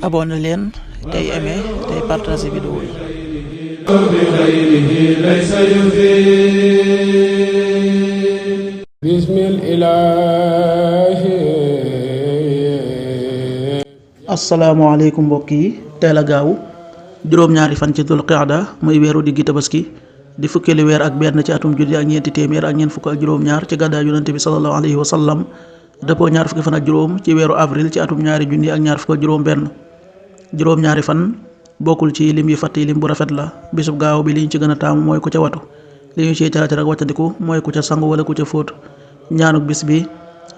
abonné leen tey aimé tey partagé vidéo yi. asalaamaaleykum mbokk yi, teel a gaaw juróom-ñaari fan ci dul qaada muy weeru diggi tabaski di fukkeeli weer ak benn ci atum junni ak ñeenti téeméer ak ñeent fukk ak juróom-ñaar ci gàddaay yonente bi sallallahu alayhi wa sallam dëppoo ñaar fukki fan ak juróom ci weeru avril ci atum ñaari junni ak ñaar fukk ak juróom benn. juróom-ñaari fan bokkul ci lim yu fàtti lim bu rafet la. bisub gaaw bi li ñu ci gën a taamu mooy ku ca watu, li ñu ciy tere ak wàccandiku mooy ku ca sangu wala ku ca fóot. ñaanuk bis bi: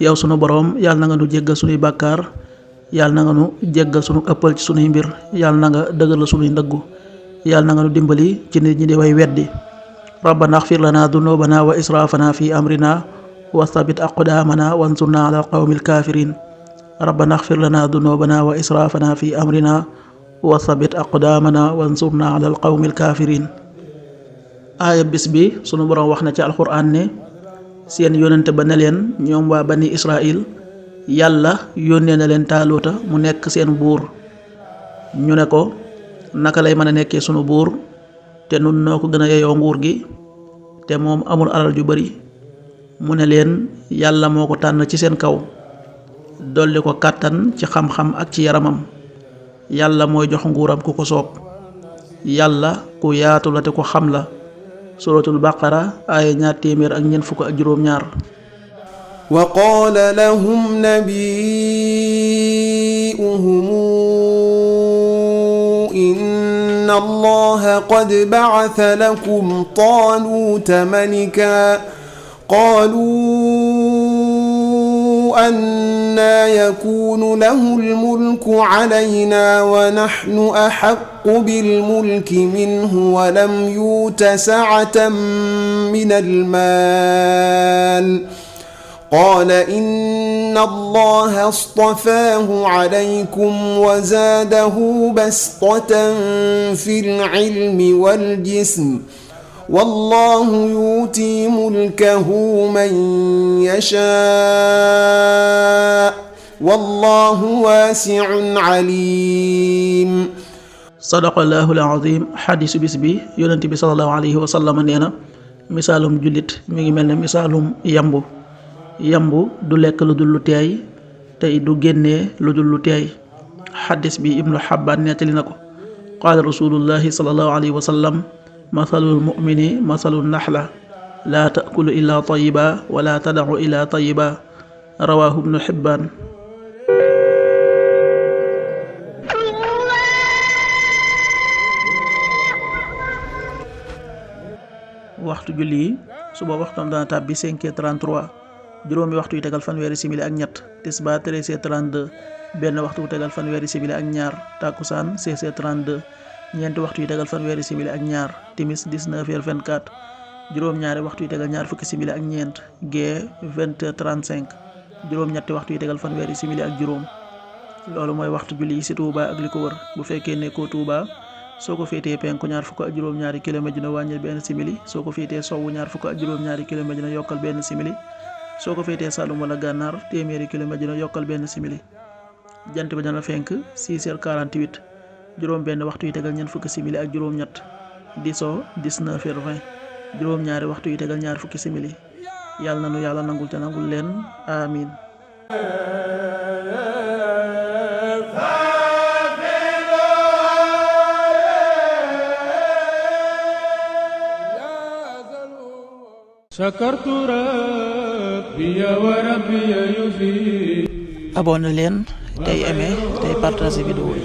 yow sunu boroom, yàlla na nga nu jéggal sunuy bàkkaar, yàlla na nga nu jéggal sunu ëppal ci sunuy mbir, yàlla na nga dëggal sunuy ndëggu, yàlla na nga nu dimbali ci nit ñi di way weddi. rabbana axfir lana dunubana wa israfana fi amrina wa thabit aqdamana wansurna ala alqawmil kafirin. rabbana axfir lana dunubana wa israfana fi amrina wa thabit aqdamana wansurna ala alqawmil kafirin. aaya bis bi sunu boroom wax na ci alquran ne seen yónnente ba ne leen ñoom waa bani israil yàlla yónnee na leen taaluuta mu nekk seen buur. ñu ne ko naka lay mën a nekkee sunu buur te nun noo ko gën a yeyoo nguur gi te moom amul alal ju bari. mu ne leen yàlla moo ko tànn ci seen kaw, dolli ko kàttan ci xam-xam ak ci yaramam. yàlla mooy jox nguuram ku ko soob. yàlla ku yaatu la te ku xam la. suratul baqara aaya 242. wa qaala lahum nabiyuhum inna allaha qad ba'atha lakum taaluuta malika qaaluu annaa yakuunu lahu almulku alayna wa nahnu ahaqqu bilmulki minhu wa lam yu'ta sa'atan min almaal qaala inna allaha astafaahu alaykum wa zaadahu bastatan fil ilmi wal jism wallaahu yu'tii mulkahu man yashaa wallaahu waasi'un aliim. sadaqallaahu al-aziim. xadiisu bis bi yonent bi sallallahu alayhi wa sallam nee na misaalum jullit mi ngi mel ne misaalum yambu. yambu du lekk lu dul lu teey tey du génnee lu dul lu teey. xadis bi ibnu xabbaan nettali na ko. qaala rasulullahi sallallahu alayhi wa sallam masalul mumini masalul naxla laa taakulu illa tayiba wala tadacu ila tayiba. rawaahu ibnu xibbaan. waxtu julli yi suba waxtam dana tàbbi 5h33, juróomi waxtu yu tegal fanweeri simili ak ñett. tisbaar 13h32, benn waxtu yu tegal fanweeri simili ak ñaar. takkusaan 16h32, ñeenti waxtu yu tegal fanweeri simili ak ñaar. timis 19h24, juróom-ñaari waxtu yu tegal ñaar fukki simili ak ñeent. gee 20h35, juróom-ñetti waxtu yu tegal fanweeri simili ak juróom. loolu mooy waxtu julli yi ci Touba ak li ko wër. bu fekkee nekkoo Touba, soo ko féetee penku ñaar fukk ak juróom-ñaari kilomètre dina wàññil benn simili. soo ko féetee sowwu ñaar fukk ak juróom-ñaari kilomètre dina yokkal benn simili. soo ko féetee Saloum wala Gànnaar téeméeri kilomètre dina yokkal benn simili. jant bi dana fenk 6h48, juróom benn waxtu yu tegal ñeent fukki simili ak juróom-ñett. di so 19h20, juróom-ñaari waxtu yu tegal ñaar fukki simili. yàlla na nu yàlla nangul te nangul leen amiin. abonné leen tey aimé tey partagé vidéo yi.